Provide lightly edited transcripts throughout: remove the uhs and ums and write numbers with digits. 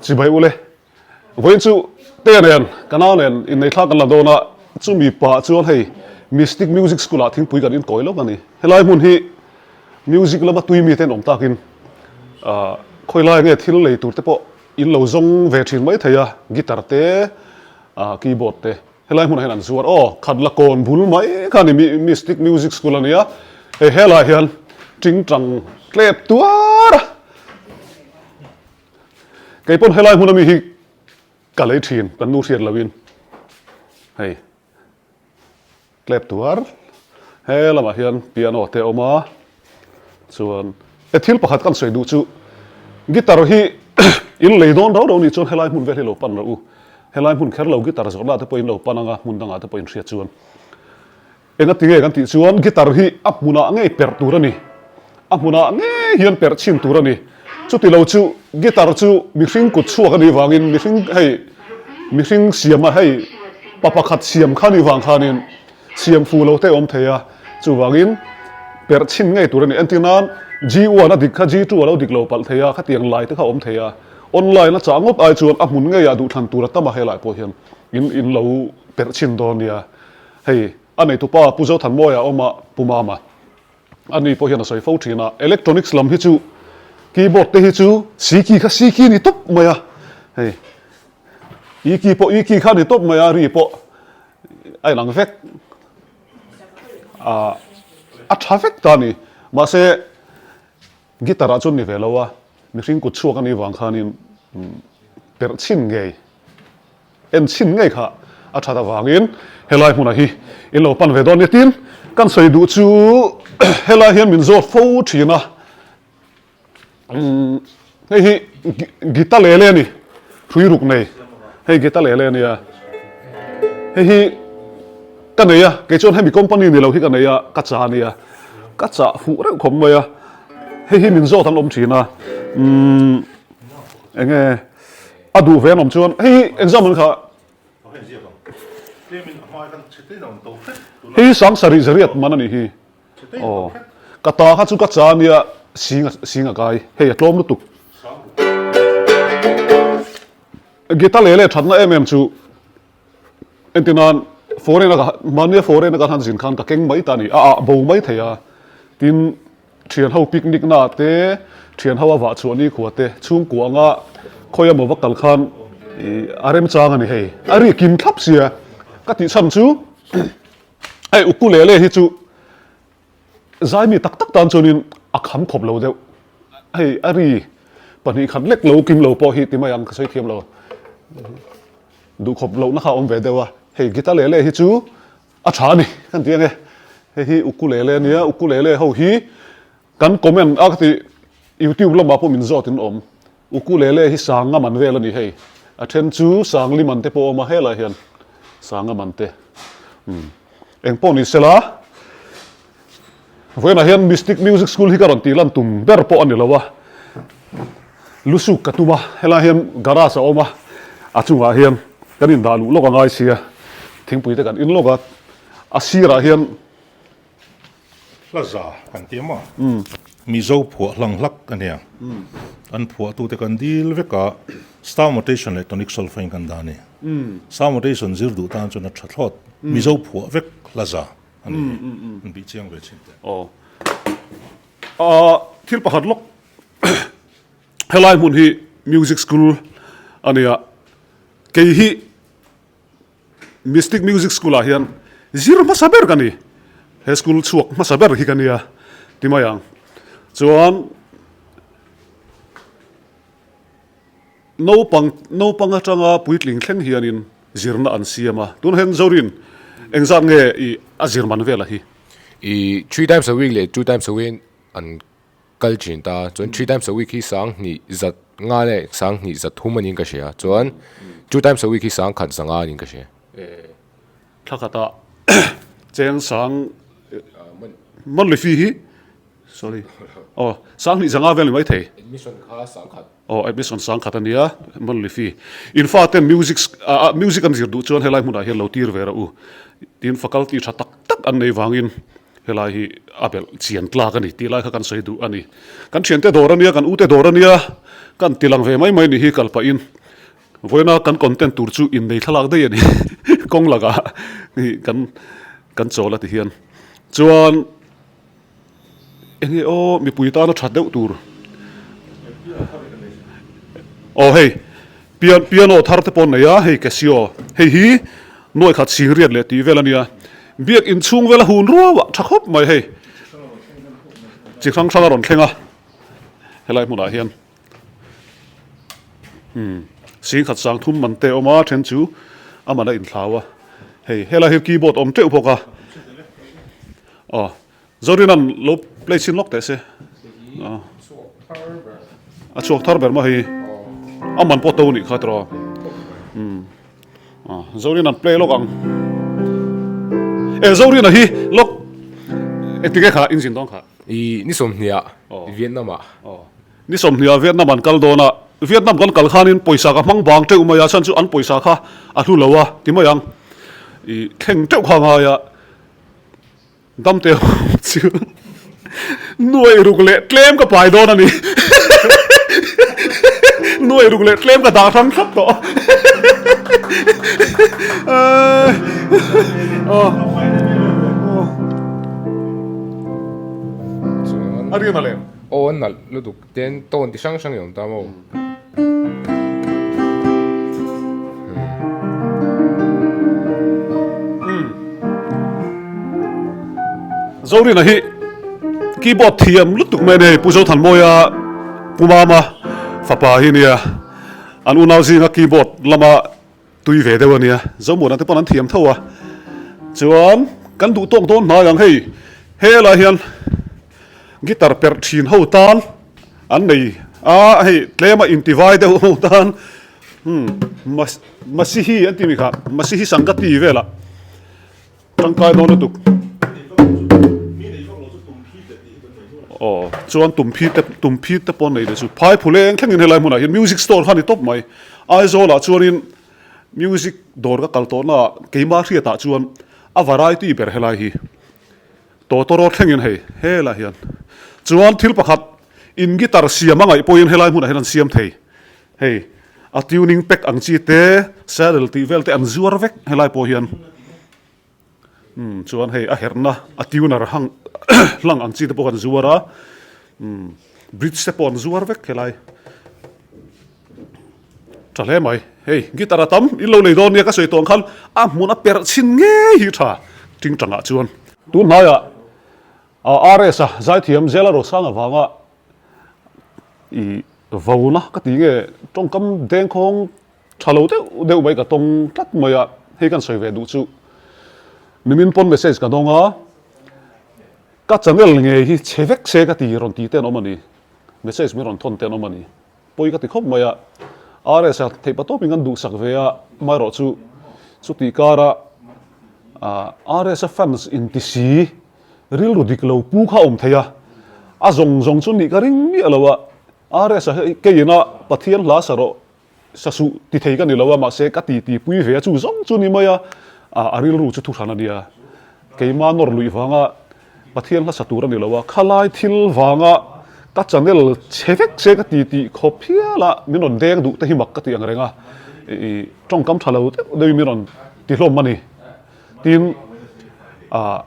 Chibai ule. Vawiin chu Tea nen, ka nau nen innei thlak kan la dawn a, chumi pah chuan hei Mystic Music School ah thingpui kan inkawi lawk a ni. Helai hmun hi music lama tui mite an awm takin khawi lai nge thil lei tur te pawh in lo zawng ve thin mai thei a, guitar te, keyboard te helai hmunah hian an zuar. Aw, khat la kawn bul mai kha a ni Mystic Music School a nia, hei helaiah hian tingtang tlep tuar a. Kei pawn helai hmun ami hi ka lei thin kan nu hriat loin hei tlep tuar he lamah hian piano te a awm a chuan he thil pakhat kan sawi duh chu guitar hi in lei dawn rau rau nih chuan helai hmun vel hi lo pan rawh u helai hmun kher lo guitar zawrhna te pawh in lo pan anga hmun dangah te pawh in hriat chuan Enga ti nge kan tih chuan guitar hi a hmunah ngei perh tur a ni. A hmunah ngei hian perh chhin tur a ni. Chuti lo chu guitar chu mihring kut chhuak a nih vangin mihring hei mihring siam a hei pa pakhat siam kha nih vang khanin siam fu lo te a awm thei a. Chuvangin perh chhin ngei tur a ni. Entir nan G1 a dik kha G2 a lo dik lo palh thei a, khatiang lai te kha a awm thei a. Online a chah ngawt ai chuan a hmun ngeiah duhthlan tur a tam a helai pawh hian in in lo perh chhin dawn nia. Hei, a neitupa Pu Zothanmawia a awm a, Pu Mama. Ani pawh hian a sawi fo thin a, electronics lam hi chu keyboard te hi chu C key kha C key ni tawp mai a, hei E key pawh E key kha ni tawp mai a, ri pawh a inang vek a, a tha vek ta a ni. Mahse, guitar ah chuan ni ve lo a, mihring kut chhuak a nih vang khanin perh chhin ngei. En chhin ngei kha a that avangin helai hmunah hi in lo pan ve dawn nia tin kan sawi duh chu helai hian min zawt fo thin a hei hi gita lele a ni hrui ruk nei hei gita lele a nia hei hi ka nei a kei chuan hemi company ni lo hi ka nei a ka cha a nia ka chah fuh reuh khawp mai a hei hi min zawt an awm thin a eng nge. A duh ve an awm chuan hei hi exam an kha hei hi sangsarih zariat man a nih hi aw ka ta kha chu ka cha ania sing sing a kai hei a tlawm lutuk guitar leh leh thatna em em chu entirnan foreign a ka mahnia foreign a ka han zin khan ka keng mai ta a ni a ah bo mai thei a tin Thian ho picnic na te, thian ho a vah chhuah ni khua te, chhungkua anga khawi emaw va kal khan a remchang a ni hei. A ri kim thlap sia ka tih chhan chu hei ukulele hi chu zaimi tak tak tan chuanin a kham khawp lo deuh. Hei a ri 2 khat lek lo kim lo pawh hi ti mai ang ka sawi thiam lo. Duhkhawp lohna kha a awm ve deuh a, hei guitar-lele hi chu A tha a ni kan ti ange. Hei hi ukulele a nia, ukulele ho hi kan comment a ka ti youtube lamah pawh min zawt in awm. Ukulele hi sanga man vel a ni hei. A then chu sangli man te pawh a awm a helaiah hian sanga man te. Umm eng pawh ni sela vawiinah hian Mystic Music School hi ka rawn tih lan tum ber pawh a ni lo a. Lusuk ka tum a, helaiah hian garage a awm a, a chungah hian kan indah luh lawk a ngai sia, thingpui te kan in lawk a, a sirah hian. Hla za kan ti maw? Mizo phuah hlang hlak a nia. An phuahtute kan dil vek a, Star Notation leh Tonic Solfaing kan dah a ni. Star Notation zir duh tan chuan a tha thlawt. Mizo phuah vek hla za a ni hi. An bih chiang ve chin teh. Aw. Thil pakhat lawk. Helai hmun hi music school a ni a, kei hi Mystic Music School ah hian zir hmasa ber ka ni, he school chhuak hmasa ber hi ka nia ti mai ang. Chuan naupang naupang atanga puitling thleng hianin zirna an siam a, tunah hian Zorin engzat nge i a zir man vel a hi? I 3 times a week leh 2 times a week an kal thin ta chuan 3 times a week hi 2500 leh 2300 aniin ka hria chuan 2 times a week hi 1100 aniin ka hria. Thla khatah cheng sang monthly fee hi sorry aw 2500 vel ni mai thei. Admission kha 10,000. Aw admission 10,000 ania monthly fee. In faten music music an zir duh chuan helai hmunah hian lo tir ve rawh u. Tin faculty tha tak tak an nei vangin. Helai hi a belh chian tlak a ni tih lai kha kan sawi duh a ni. Kan thiante dawr a nia, kan ute dawr a nia, kan ti lang ve mai mai ni hi kal pahin vawiina kan content tur chu innei thlalak daih a ni. Kawng lakah kan kan chawl a ti hian. Chuan. Enge aw mipui tana that deuh tur. Aw hei pian piano thar te pawh an nei a hei Casio hei hi nuai khat chhing riat leh tih vel a nia biak inchhung vel a hun ruau ah tha khawp mai hei chi hrang hrang a rawn thleng a helai hmunah hian. Umm singkhat sang thum man te a awm a then chu a man a inthlau a hei helai hi keyboard awm teuh bawk a aw Zorina'n lo play chhin lawk teh se aw a chhuak thar ber maw hei a man pawh to nih kha tiraw umm aw Zorina'n play lawk ang e Zorina hi lawk engtinge kha inzin dawn kha. I ni sawmhniah Vietnam ah. Ni sawmhniah Vietnam an kal dawn a, Vietnam kan kal khanin pawisa ka hmang bang teuh mai a, chhan chu an pawisa kha a hlu lo a ti mai ang. I thleng teuh kha ngai a, dam te chu nuai ruk leh tlem ka pai dawn a ni. Nuai ruk leh tlem ka dah hrang thlap tawh. Chuan A rian a lem. Aw an nalh lutuk ten tone ti hrang hrang i awm ta maw. Zorina hi keyboard thiam lutuk mai a ni hei Pu Zothanmawia Pu Mama fapa hi nia an unau zinga keyboard lama Tui ve deuh a nia, Zomuana te pawn an thiam tho a, chuan kan duh tawk dawn hnai ang hei, helai hian guitar perh thin ho tan an nei a, hei tlema intivai deuh ho tan umm Masihi an tih mi kha, Masihi Sangati velah. Tangkai dawn lutuk. Aw chuan tumphi te tumphi te pawh nei leh chu phai phuleng thlengin helai hmunah hian music store kha a ni tawp mai. Aizawlah chuanin music dawr ka kal tawhna ah keimah hriatah chuan a variety ber helai hi tawtawrawt thlengin hei helai hian chuan thil pakhat in guitar siam a ngaih pawhin helai hmunah hian an siam thei. Hei a tuning pack ang chi te saddle tih vel te an zuar vek helai pawh hian umm chuan hei a herhna a tuner hang hlang ang chi te pawh an zuar a umm bridge te pawh an zuar vek helai tha hle mai hei guitar a tam in lo lei dawn nia ka sawi tawh ang khan a hmun a perh chhin ngei hi tha ting tangah chuan tun hnaiah RS a zaithiam Zela Rosanga vanga I vona ka ti nge tawngkam dengkhawng tha lo deuh deuh mai ka tawng tlat mai a, hei kan sawi ve duh chu nimin pawn message ka dawng a, ka channel nge hi chhe vek se ka ti rawn ti te an awm a ni, message min rawn thawn te an awm a ni, pawi ka ti khawp mai a, RS a theih patawpin kan duhsak ve a, amaherawh chu chutih kara RS a fans inti si. Rilru dik lo pu kha awm thei a, a zawng zawng chu nih ka ring miah lo a, RS a hei keiin a Pathian hla sa rawh sa suh ti thei ka ni lo a, mahse ka ti ti pui ve a chu zawng chu ni mai a, a rilru chu thuhran a nia, keima nawr luih vanga Pathian hla sa tur a ni lo a, khalai thil vanga ka channel chhe vek se ka ti tih khawp hial a, min rawn deng duh te hi mak ka ti ang reng a, i tawngkam tha lo deuh deuhin min rawn ti hlawm a ni. Tin, ah,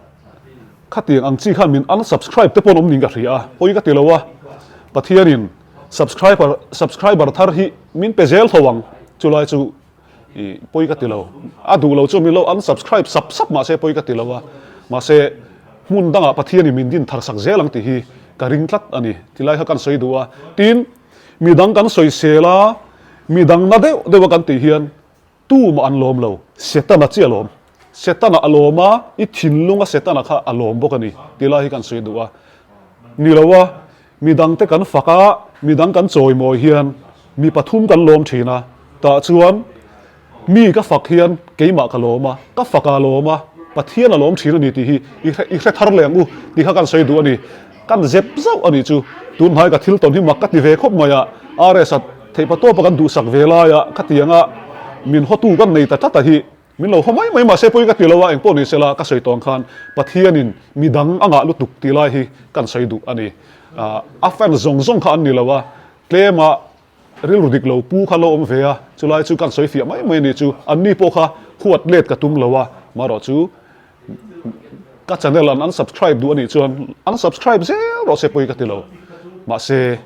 khatiang ang chi khan min unsubscribe te pawh an awm niin ka hria a, pawi ka ti lo a, Pathianin subscriber subscriber thar hi min pe zel tho ang, chulai chu i pawi ka ti lo, a duh lo chu min lo unsubscribe sap sap mahse pawi ka ti lo a, mahse hmun dangah Pathianin min din thar sak zel ang tih hi ka ring tlat a ni, tilai kha kan sawi duh a, tin, midang kan sawisel a, midang na deuh deuh a kan tih hian Tumah an lawm lo, Setana chiah a lawm. Setana a lawm a, i thinlunga Setana kha a lawm bawk a ni tih lai hi kan sawi duh a. Ni lo a, midangte kan fak a, midang kan chawimawi hian mi pathum kan lawm thin a, tah chuan mi ka fak hian keimah ka lawm a, ka fak a lawm a, Pathian a lawm thin a ni tih hi i hre thar leh ang u tih kha kan sawi duh a ni. Kan zep zauh a nih chu. Tun hnai ka thil tawn hi mak ka ti ve khawp mai a, RS a theihpa tawpa kan duhsak ve laia khatianga min hawtu kan nei ta tlat a hi. Min lo haw mai mai mahse pawi ka ti lo a, engpawh ni sela ka sawi tawng khan Pathianin midang a ngah lutuk tih lai hi kan sawi duh a ni. A fans zawng zawng kha an ni lo a, tlema rilru dik lo pu kha lo awm ve a, chulai chu kan sawi fiah mai mai a ni chu. Anni pawh kha huat let ka tum lo a, marawh chu ka channel an unsubscribe duh a nih chuan unsubscribe zel rawh se pawi ka ti lo. Mahse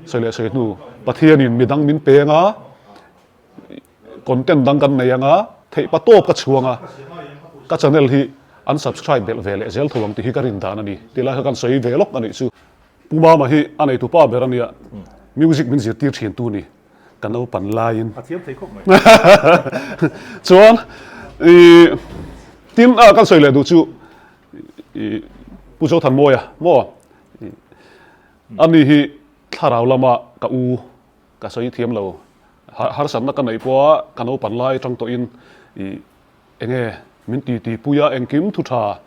sawi leh sawi hnu Pathianin midang min peng a, Content dang kan nei anga theih pa tawp ka chhuang a, ka channel hi an subscribe belh ve leh zel tho ang tih hi ka rin dan a ni tih lai kha kan sawi ve lawk a nih chu. Pu Mama hi a neitu pa ber a nia, music min zirtir thin tu ni, ka naupan laiin. A thiam thei khawp mai. Chuan i tin a kan sawi leh duh chu i Pu Zothanmawia maw ani hi thlarau lama ka u Ka sawi thiam lo. Harsatna ka neih pawha ka naupan lai atang tawhin i enge min ti ti pui a, engkim thu tha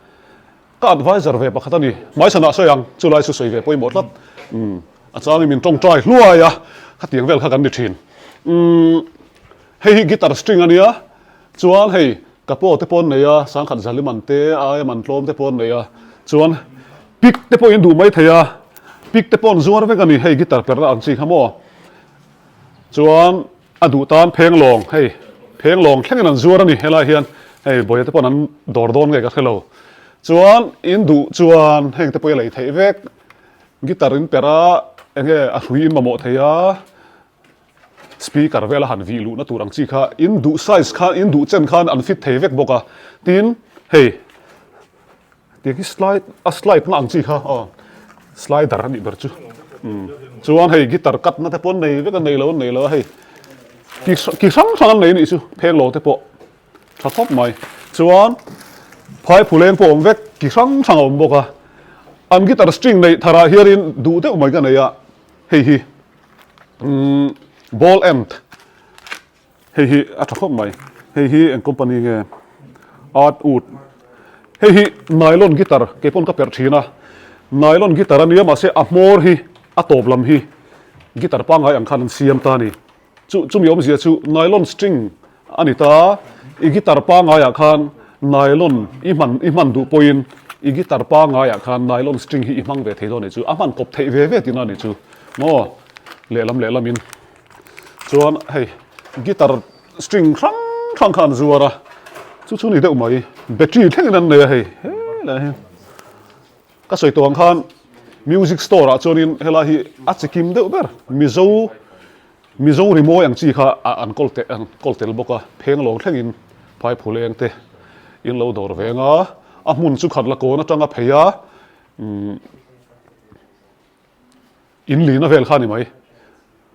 ka advisor ve pakhat a ni. Hmaichhanah sawi ang, chulai chu sawi ve pawimawh tlat. Umm a changin min tawngtai hluai a, khatiang vel kha kan ni thin. Umm hei hi guitar string a nia, chuan hei ka paw te pawh an nei a, sangkhat zaliman te, aia man tlawm te pawh an nei a, chuan pick te pawhin duh mai thei a, pick te pawh an zuar vek a ni, hei guitar perh na ang chi kha maw. Chuan a duh tan pheng lawng hei pheng lawng thlengin an zuar a ni helai hian hei bawihte pawh an dawr dawn nge ka hre lo. Chuan in duh chuan heng te pawh i lei theih vek, guitar in perh a enge a hrui in mamawh thei a, speaker vela han vih luhna tur ang chi kha in duh size khan in duh chen khan an fit thei vek bawk a tin hei tiang hi slide a slide na ang chi kha aw slider a nih ber chu umm chuan hei guitar cut na te pawh an nei vek a nei lo an nei lo a hei ki ki hrang hrang an nei a nih chu pheng lo te pawh tha khawp mai chuan phai phuleng pawh a awm vek ki hrang hrang a awm bawk a an guitar string neih tharah hianin duh deuh mai ka nei a hei hi. Umm ball end hei hi a tha khawp mai hei hi eng company nge art wood hei hi nylon guitar kei pawn ka perh thin a nylon guitar ania mahse a hmawr hi a tawp lam hi guitar pangngai ang khan an siam ta a ni chu chumi awmzia chu nylon string A ni ta, i guitar pangaiah khan nylon i hman i hman duh pawhin i guitar pangaiah khan nylon string hi i hmang ve thei dawn a ni chu, a hman kawp theih ve ve tihna a ni chu maw lehlam lehlamin chuan hei guitar string hrang hrang kha an zuar a, chu chu ni deuh mai battery thlengin an nei a hei helai hi ka sawi tawh ang khan music store ah chuanin helai hi a chikim deuh ber Mizo. Mizo rimawi ang chi kha an kawl teh an kawl tel bawk a, pheng lo thlengin phai phuleng te in lo dawr veng a, a hmun chu khat la kawn atanga phei a, umm in lina vel kha a ni mai,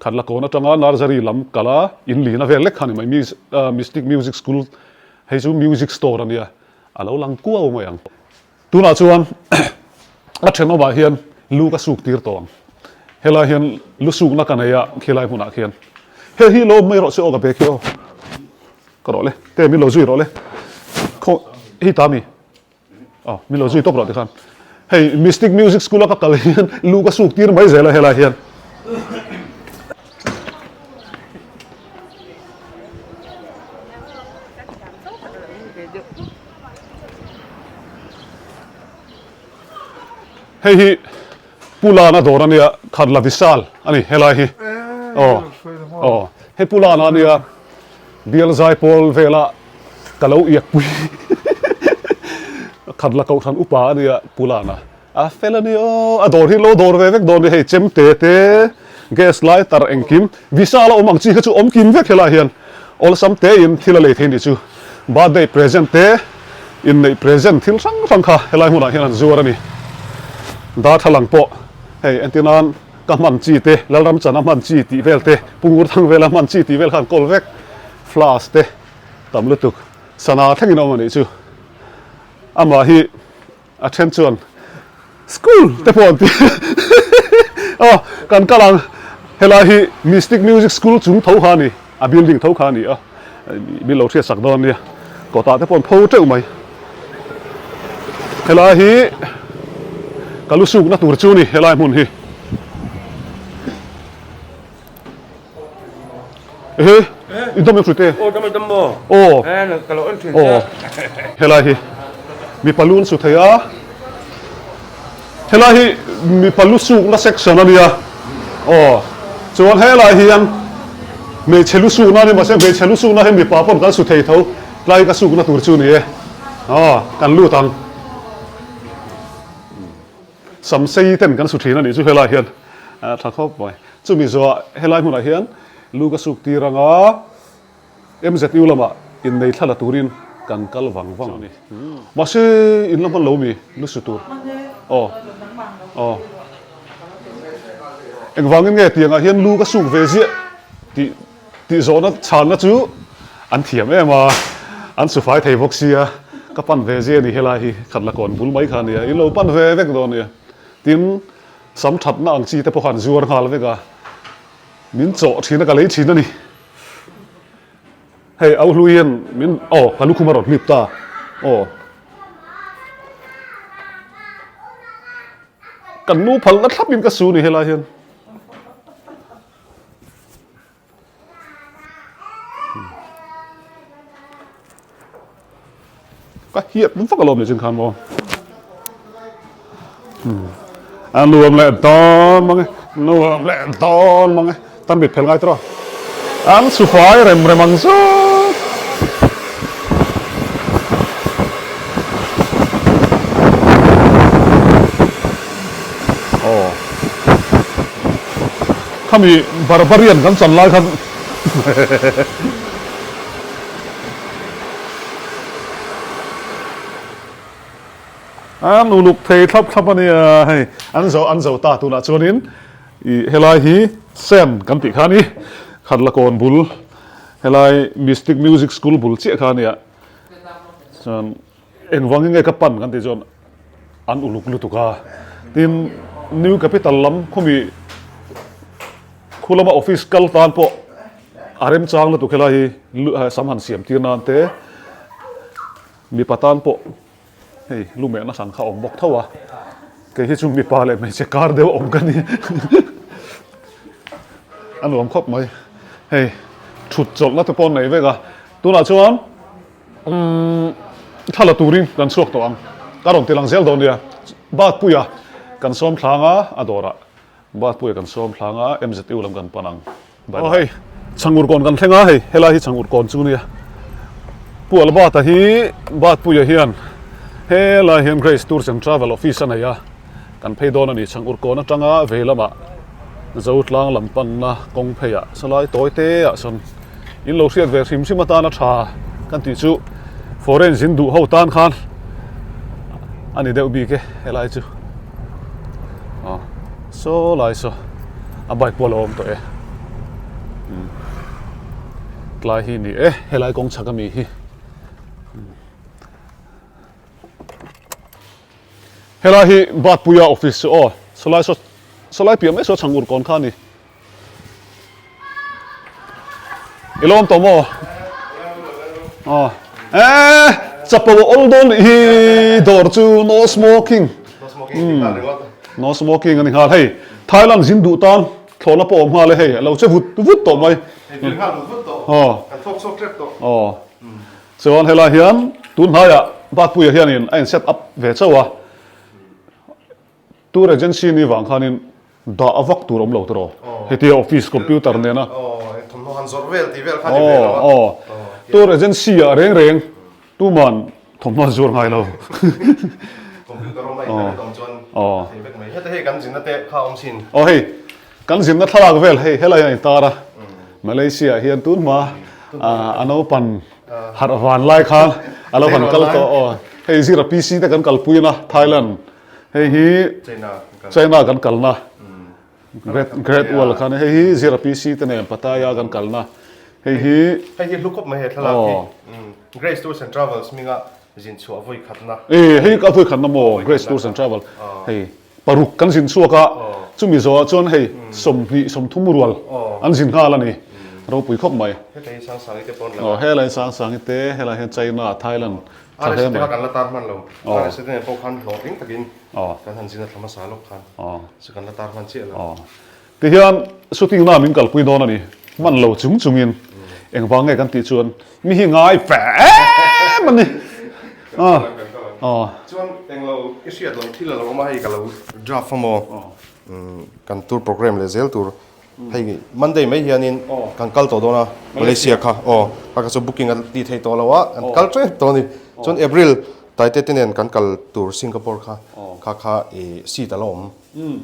khat la kawn atanga nursery lam kal a, in lina vel lek kha a ni mai, Mystic Music School hei chu music store a nia, a lo lang kuau mai ang. Tunah chuan a thenawmah hian lu ka suk tir tawh ang. Helai hian lu sukna ka nei a, khilai hmunah khian. Hei hi lo awm mai rawh se aw ka bag hi aw. Ka rawh le, te min lo zui rawh le. Khaw hei ta mi? Aw, min lo zui tawp rawh tikhan. Hei Mystic Music School a ka kal hian lu ka suk tir mai zel a helai hian. Hei hi Pu Lana dawr a nia, Khatla Vishal a ni helai hi. Aw, aw, hei Pu Lana a nia, bial zaipawl vela ka lo iakpui Khatla Kohhran upa a nia Pu Lana. A fel a ni aw, a dawr hi lo dawr ve vek dawn ni hei chem te te, gas lighter engkim, visa la awm ang chi kha chu awm kim vek helai hian awlsam te in thil a lei thei ni chu, birthday present te, inneih present thil hrang hrang kha helai hmunah hian an zuar a ni. Darthlalang pawh hei entir nan ka hman chi te, Lalram chana hman chi tih vel te, Pungur thang vela hman chi tih vel kha an kawl vek, flask te tam lutuk, sana thlengin a awm a nih chu, amah hi. A then chuan school te pawh an ti aw kan kal ang helai hi Mystic Music School chung tho kha a ni a building tho kha a ni a min lo hriat sak dawn nia kawtah te pawh an pho teuh mai helai hi ka lu sukna tur chu a ni helai hmun hi. Ehe, i dam em Hrute? Aw dam e dam maw? Aw. Eh, ka lo en thin che. Helai hi mipa lu an su thei a. Helai hi mipa lu sukna section a nia. Aw, chuan helai hian hmeichhe lu sukna a ni mahse hmeichhe lu sukna hi mipa pawn kan su thei tho. Tlai ka sukna tur chu ni e. Aw, kan lut ang. Sam sei ten kan su thin a nih chu helai hian a tha khawp mai. Chumi zawhah helai hmunah hian lu ka suk tir anga MZU lamah innei thla la turin kan kal vang vang a ni. Mahse in la hman lo mi lu su tur? Aw aw engvangin nge tiangah hian lu ka suk ve ziah tih Tih zawhna chhanna chu an thiam em a, an sufai thei bawk sia, ka pan ve zia ni helai hi khat la kawn bul mai kha ania, in lo pan ve vek dawn nia. Tin, sam thatna ang chi te pawh kha an zuar nghal vek a, min chawh thin a ka lei thin a ni. Hei au hlui hian min, aw ka lukhum a rawn hlip ta, aw. Kan nu phalna thlapin ka su ni helai hian. Ka hiat vak alawm leh chin khan maw. A nuam leh dawn mang e, nuam leh dawn mang e. Tan mit phel ngai tawh. An sufai rem rem ang zawk. Aw. Khami barbarian kan chan lai khan an uluk thei thlap thlap a nia hei an zo an zo ta tunah chuanin ih helai hi Sam kan tih kha a ni Khatla kawn bul helai Mystic Music School bul chiah kha a nia chuan Engvangin nge ka pan kan tih chuan an uluk lutuk a, tin New Capital lam khawmi khu lama office kal tan pawh a remchang lutuk helai hi sam han siam tir nan te mipa tan pawh hei lu mehna hran kha a awm bawk tho a, kei hi chu mipa leh hmeichhe kar deuh awm ka ni a nuam khawp mai hei thut chawlhna te pawh an nei vek a tunah chuan. Umm thla la turin kan chhuak tawh ang. Ka rawn ti lang zel dawn nia. Batpuia kan sawm thlang a, a dawrah Batpuia kan sawm thlang a, MZU lam kan pan ang. Bye bye. Aw hei, Chhangur kawn kan thleng a hei, helai hi Chhangur kawn chu nia. Pu Albata hi Batpuia hian helai hian Grace Tours and Travel office a nei a. Kan phei dawn a ni, Chhangur kawn atanga vei lamah Zotlang lam panna kawng pheiah salai tawi te ah sawn in lo hriat ve hrim hrim atana tha kan tih chu foreign zin duh ho tan khan a ni deuh bik e helai chu aw saw lai saw a bike pawh a lo awm tawh e tlai hi ni e helai kawng chhak ami hi. Helai hi Batpuia office chu aw, sawlai saw sawlai piah mai saw chhangur kawn kha a ni. I lawm tawh maw? Aw, eh, chapo a awl dawn nih hi dawr chu no smoking. No smoking a ni nghal hei. Thailand zin duh tan thlawhna pawh awm nghal e hei, a lo che vut vut tawh mai. Aw, aw. Chuan helai hian tun hnaiah Batpuia hianin a in set up ve chauh a, tour agency ni vang khanin dah a vak tur awm lo tiraw, hetia office computer nena aw tour agency ah reng reng tuman thawmhnaw an zuar ngai lo. Aw hei Kan zirna thlalak vel hei helai a intar a, Malaysia ah hian tun hma a naupan harh van lai khan a lo han kal tawh aw. Hei zira PC te kan kalpui na Thailand, hei hi China kan kalna Great Great Wall khan hei hi zira PC te nen Pattaya kan kalna hei hi Hei hi hlu khawp mai he thlalak hi Grace Tours and Travels hminga zin chhuah vawi khatna. E hei ka vawi khatna maw Grace Tours and Travel hei. Paruk kan zin chhuak a, chumi zawhah chuan hei 20 30 rual an zin nghal a ni. Ropui khawp mai. Helai hi Sangsangi te pawh an lang a. Aw helai Sangsangi te, helai hian China, Thailand tha hle mai. RSA te kha kan la tar hman lo. RSA te nen pawh khan hlawhtling takin kan han zin a thla hmasa lawk khan. Chu kan la tar hman chiah lo. Tihian shooting na min kalpui dawn a ni. Hman lo chung chungin. Engvang nge kan tih chuan mi hi ngai fe em a ni. Chuan englo i hriat loh thil a lo awm a, hei ka lo draft a maw? Kan tour programme leh zel tur hei Monday mai hianin kan kal tawh dawn a, Malaysia kha aw kha kha chu booking a ti thei tawh lo a, kan kal tep tawh a ni. Chuan April Taite te nen kan kal tur Singapore kha kha kha i seat a la awm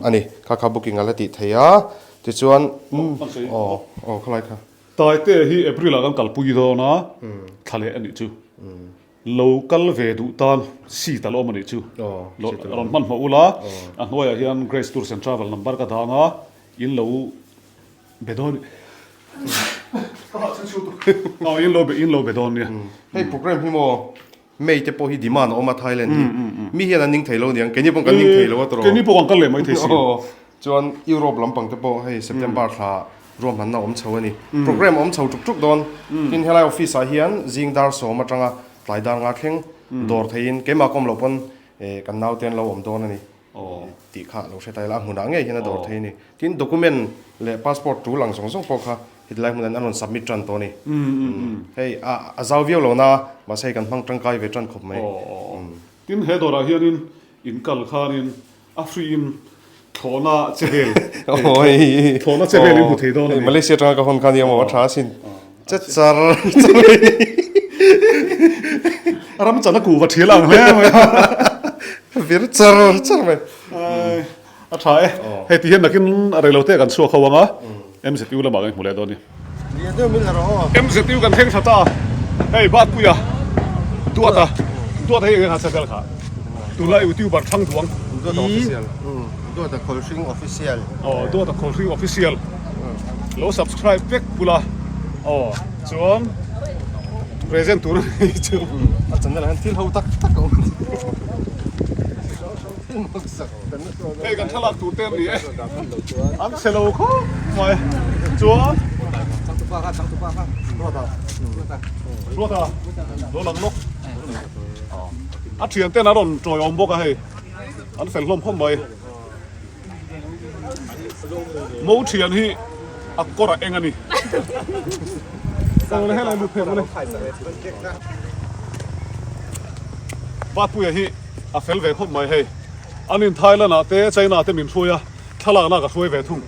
a ni, kha kha booking a la tih thei a, tichuan aw aw khalai kha. Taite hi April ah kan kalpui dawn a, thla leh a nih chu. Lo kal ve duh tan seat a la awm a nih chu. Rawn hmanhmawh ula, a hnuaiah hian Grace Tours and Travel number ka dang a, in lo be dawn in lo in lo be dawn nia. Hei program hi maw May te pawh hi demand a awm a Thailand hi mi hian an ning thei lo niang keini pawh kan ning thei lo a tawrh. Keini pawh kan kal leh mai thei si. Chuan Europe lampang te pawh hei September thla ruahmanna a awm chho a ni. Program a awm chho tuk tuk dawn. Tin helai office ah hian zing dar sawm atanga tlai dar nga thleng dawr theiin keimah ka awm loh pawn kan naute an lo awm dawn a ni. Tih kha lo hre ta ila a hmunah ngei hian a dawr thei a ni. Tin document leh passport tul ang zawng zawng pawh kha hetilai hmunah hian an rawn submit tan tawh a ni. Hei a zau viau lo na mahse hei kan hmang tangkai ve tan khawp mai. Tin he dawrah hianin in kal khanin a free in thlawhna che vel thlawhna che vel in hmu thei dawn a ni. Malaysia atanga ka hawn kha nia maw a tha asin. Che char Ram chan a kuhva thial ang hle mai. Vir char char mai. A tha e. Hei ti hian nakin a reilo te kan chhuak ho ang a. MZU lamah kan inhmu leh dawn a ni. MZU kan thleng tha ta. Hei Batpuia Duata Duata hi eng eng a channel kha. Tunlai YouTuber thlang duang. Duata official. Duata Khawlhring official. Aw Duata Khawlhring official. Lo subscribe vek bula. Aw chuan present tur a ni chu. A channel ah hian thil ho tak tak a awm. Hei kan thlalak tur te an ni e. An chhe lo khawp mai. Chuan Ruata lo lang lawk. A thian ten a rawn tawi awm bawk a hei. An fel hlawm khawp mai. Mo thian hi a kawr a eng a ni. Papuia hi a fel ve khawp mai hei. An in Thailand ah te China ah te min hruai a, thlalakna ah ka hruai ve thung.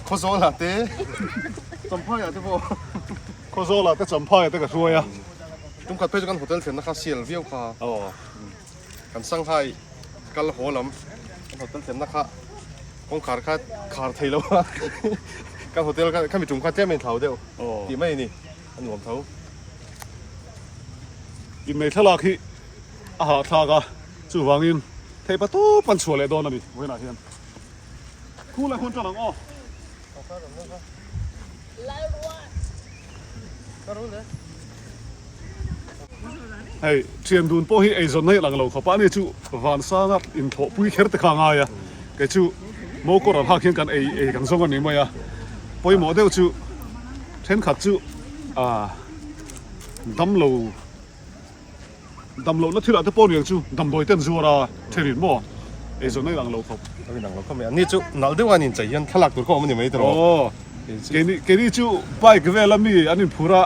Khawzawl ah te Champhai ah te pawh. Khawzawl ah te Champhai ah te ka hruai a. Tumkhat phei chu kan hotel thlenna kha sial viau kha. Kan Shanghai kal haw lam kan hotel thlenna kha kawngkhar kha khar thei lo a kan hotel kha khami tum kha tlem a inthlau deuh tih mai a ni a nuam tho. Innei thlalak hi a hahthlak a chuvangin theih patawp an chhuah leh dawn a ni vawiinah hian khu leh hun tan ang aw. Hei thian dun pawh hi eizawn na hi a lang lo khawp a, ani chu vansanga inthlawhpui kher te kha a ngai a, kei chu mawkawr ang hak hian kan ei ei kan zawng a ni mai a, pawimawh deuh chu thenkhat chu ah damlo Damlohna thilah te pawh niang chu damdawi ten zuar a thenin maw eizawn a inang lo khawp. A inang lo khawp mai. Anni chu nalh deuh a an inchei hian thlalak tur kha awm a ni mai tawh. Aw, keini keini chu bike vela mi an inphur a,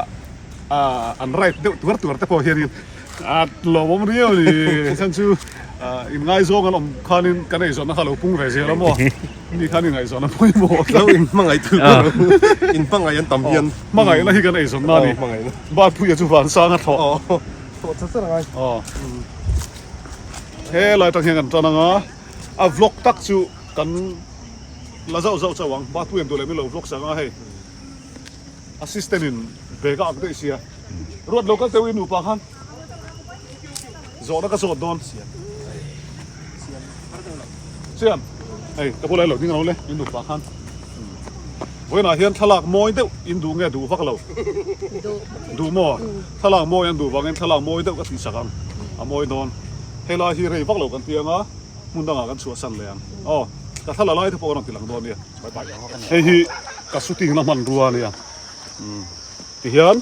an ride deuh tuar tuar te pawh hianin a lawmawm riau a ni. Chhan chu inngaizawng an awm khanin kan eizawnna kha a lo pung ve zel a maw. Mi khan inngaihzawn a pawimawh. Lo inhmangaih tu ber inhmangaih an tam hian. Hmangaihna hi kan eizawnna a ni. Batpuia chu vansang a thlawh. Thlawh chat chat a ngai. He lai atang hian kan tan ang a, a vlog tak chu kan la zauh zauh chauh ang. Batpuia an duh leh milo vlog sak ang a hei. Assistant in bag a ak daih sia. Ruat lo kal teuh i nupa khan. Zawhna ka zawt dawn. Siam, hei ka bulah lo ding lo le in nupa khan. Vawiinah hian thlalak mawi deuh in duh nge duh vak lo? Duh maw? Thlalak mawi an duh vangin thlalak mawi deuh ka tih sak ang. A mawi dawn. Helai hi rei vak lo kan ti ang a, hmun dangah kan chhuahsan leh ang. Aw, ka thla la lai te pawh ka rawn ti lang dawn nia. Hei hi ka shooting na hmanrua a nia. Tihian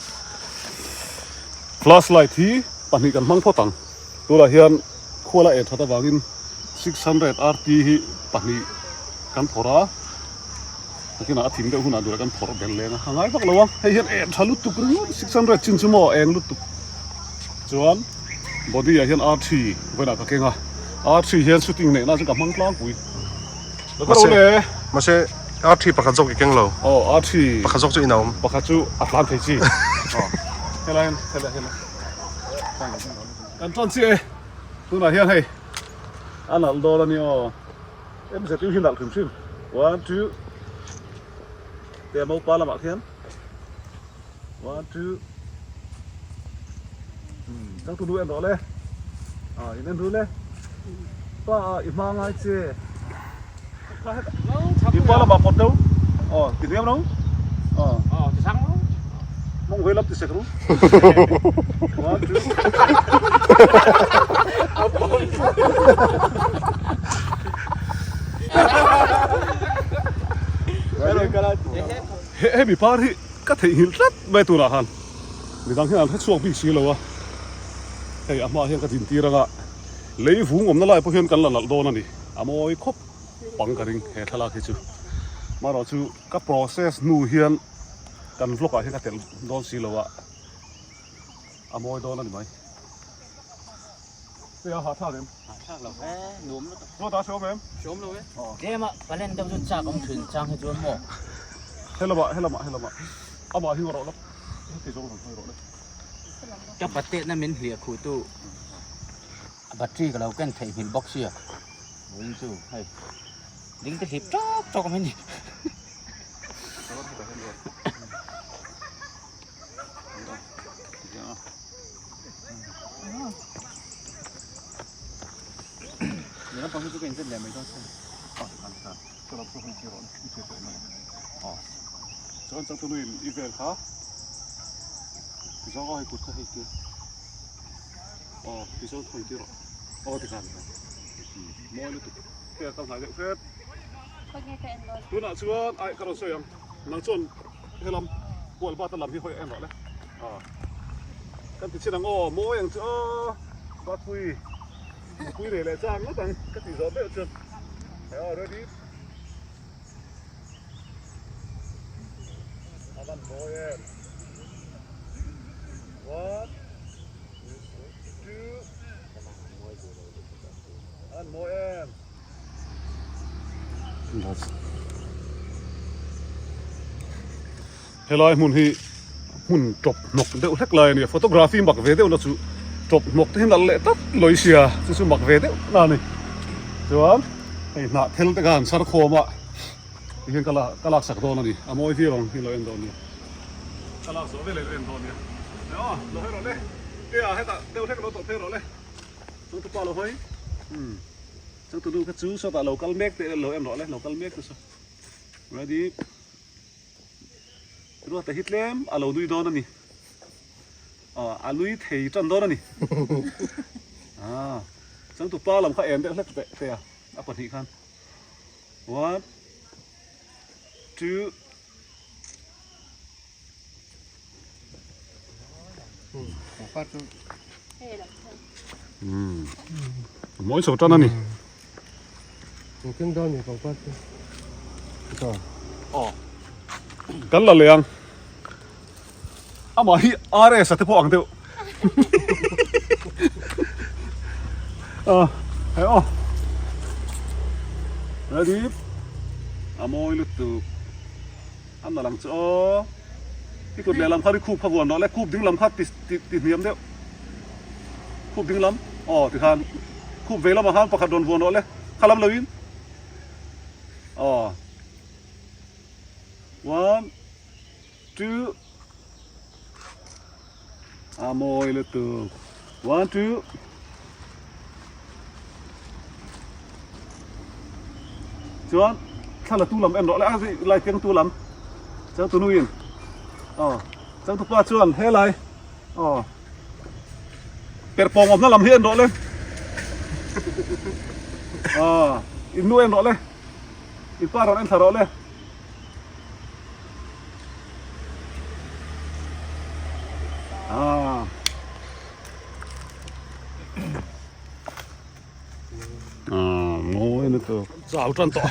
flashlight hi pahnih kan hmang phawt ang. Tunah hian khuala en that avangin 600 RT hi pahnih kan phawrh a. Nakinah a thim deuh hunah duhlah kan phawrh belh leng a, a ngai vak lo a, hei hian eng tha lutuk ringawt 600 chin chu maw eng lutuk chuan body ah hian R3 vawiinah ka keng a, R3 hian shooting neihna chu ka hmang tlangpui lo ka ro le. Mahse R3 pakhat zawk i keng lo. Aw R3 pakhat zawk chu in a awm. Pakhat chu a tlan thei chi. Aw helai hian helai helai kan tan chiah e tunah hian hei a nalh dawn a ni aw. MZU hi nalh hrim hrim. One two te mopa lamah khian one two changtu nu en rawh le ah in en ru le pa ah i hma ngai che i pa lamah pawt deuh aw ti hniam lo aw ti sang lo mawng ve lam ti sek ru one two Hemi par hi ka theihnghilh tlat mai tunah khan midang hian an hrechhuak bik si lo a, hei a hmaah hian ka dintir anga lei vung awmna lai pawh hian kan la nalh dawn a ni, a mawi khawp pang ka ring he thlalak hi chu. Marawh chu ka process hnu hian kan vlog ah hian ka telh dawn si lo a, a mawi dawn a ni mai. Hei a hahthlak em? Hahthlak lo e, nuam lutuk. Ruat a hreawm em? Hreawm lo e. Tlem a palen deuh chu chak awm thin chang hi chuan maw? Helamah helamah helamah amah hi rawh lawk heti zawng rawn hawi rawh le. Ka patetna min hliah khuh tu battery ka lo ken theihnghilh bawk sia vawiin chu hei ding te hlip tawk tawk mai ni. Chuan changtunuin i vel kha tizawng aw hei kut kha hei tir aw tizawng thawi tir rawh aw tikhan mawi lutuk hei a kal hnai deuh hret tunah chuan ai ka rawn sawi ang nang chuan helam hual bata lam hi hawi a en rawh le. Kan ti chin ang aw, mawi ang chu aw, Bapui, Bapui reh leh chang ngawt ang ka tih zawh deuh chuan hei aw ready a van mawi em one two a van mawi em. Helai hmun hi hmun tawp hnawk deuh hlek lai a ni a, photography mak ve deuhna chu tawp hnawk te hi nalh leh tlat lawi sia chu chu mak ve deuh na a ni. Chuan hei hnah thel te kha an chhar khawm a tihian ka la ka laksak dawn a ni, a mawi viau ang hi lo en dawn nia. Ka lak zawh veleh lo en dawn nia. Aw lo hawi rawh le, te ah hetah deuh hlek lo tawh phei rawh le, changtupa lo hawi umm changtunu kha chu sawtah lo kal mek te lo en rawh le, lo kal mek te saw ready. Ruata hi tlem a lo nui dawn a ni. Aw, a nui thei tan dawn a ni. Ah, changtu pa lam kha en deuh hlek teh teh a, a pahnih khan. One, two. Mawi chho tan a ni. Kan la leh ang. Amah hi RS a te pawh ang deuh. Hei aw. Ready? A mawi lutuk. An la lang chu aw. I kut lehlam kha ri khup kha vuan rawh le, khup ding lam kha ti ti ti hniam deuh. Khup ding lam, aw tikhan khup vei lamah khan pakhat rawn vuan rawh le, kha lam loin. Aw. One, two. A mawi lutuk. One, two. Chuan thla la tu lam en rawh le a lai keng tu lam changtu nuin aw changtu pa chuan helai aw perpawng awmna lam hi en rawh le aw in nu en rawh le in pa rawn en thla rawh le. Ah. Ah, mawi lutuk. Chau tan tawh.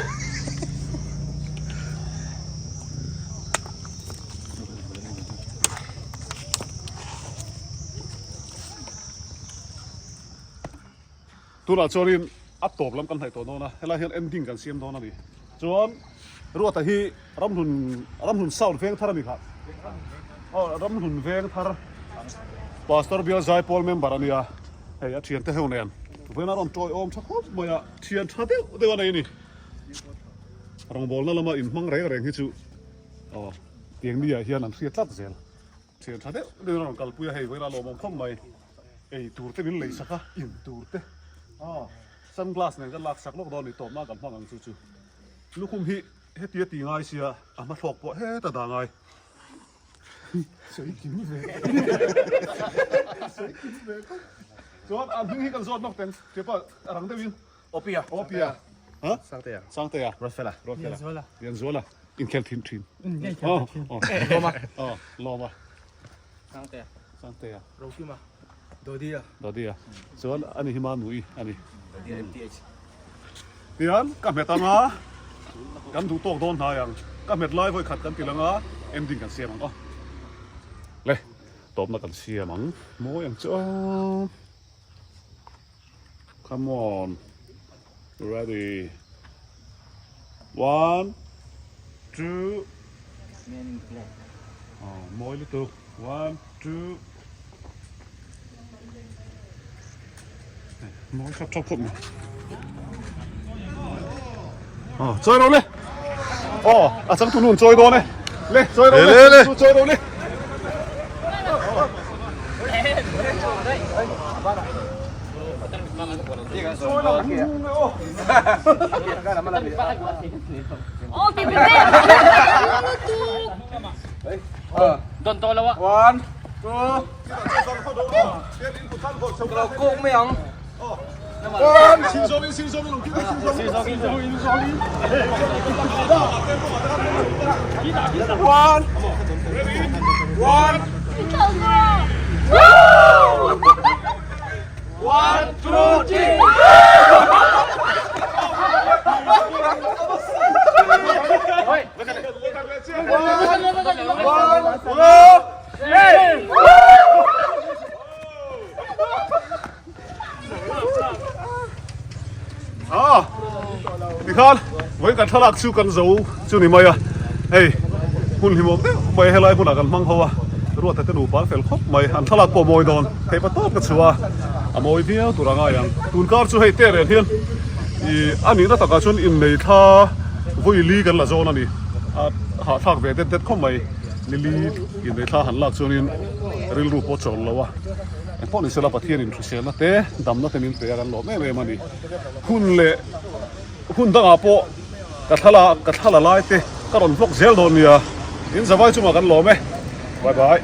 Tunah chuanin a tawp lam kan hnaih tawh dawn a, helai hian ending kan siam dawn a ni. Chuan Ruata hi Ramhlun Ramhlun Sound veng thar a ni kha. Aw Ramhlun veng thar Pastor Bial Zaipawl member a nia. Hei a thiante ho nen vawiin a rawn tawiawm tha khawp mai a, thian tha deuh deuh a nei a ni. Rawngbawlna lama inhmang reng reng hi chu aw tiang ni ah hian an hria tlat zel. Thian tha deuh deuh in a rawn kalpui a, hei vawiin a lawmawm khawp mai. Ei tur te min lei sak a, in tur te aw sunglass nen kan lak sak lawk dawn a ni tawpna kan hmang ang chu chu. Lukhum hi hetia ti ngai sia a hma thlawk pawh heta dah ngai. Sawi kim ve sawi kim ve khawp. Chuan a hming hi kan zawt nawk teng Chepa rang deuhin Opia Opia ha Sangtea Sangtea Ruatfela Ruatfela Lianzuala Lianzuala inkhel thin thin Lawma aw Lawma Sangtea Sangtea Rokima Dodia Dodia chuan ani hi Manui ani Dodia MTH Tihian ka hmet anga kan duh tawk dawn hnai ang ka hmet lai vawi khat kan ti lang a ending kan siam ang aw le tawpna kan siam ang mawi ang chu aw come on ready one two aw mawi lutuk one two Mawi thap thap khawp mai. Ờ, chơi đâu le. Ờ, à chẳng tụi luôn chơi đâu này. Le, chơi đâu le, le, chơi đâu le. Oh, bibili. Don to lo a. One, two, Ah, tikhan vawi kan thlalak chu kan zo chu ni mai a hei hun hlimawm deuh mai helai hmunah kan hmang ho a ruata te nupa an fel khawp mai an thlalak pawh a mawi dawn theih pa tawp ka chhuah a a mawi viau tur a ngai ang tun kar chu hei te reng hian ih a nihna takah chuan innei thla vawi li kan la zawn a ni a hahthlak ve det det khawp mai. Nili innei thla han lak chuanin rilru pawh chawl lo a, engpawh ni sela Pathianin hriselna te, damna te min pe a kan lawm em em a ni. Hun leh hun dangah pawh ka thla ka thla la lai te ka rawn vlog zel dawn nia, in zavai chungah kan lawm e. Bye bye.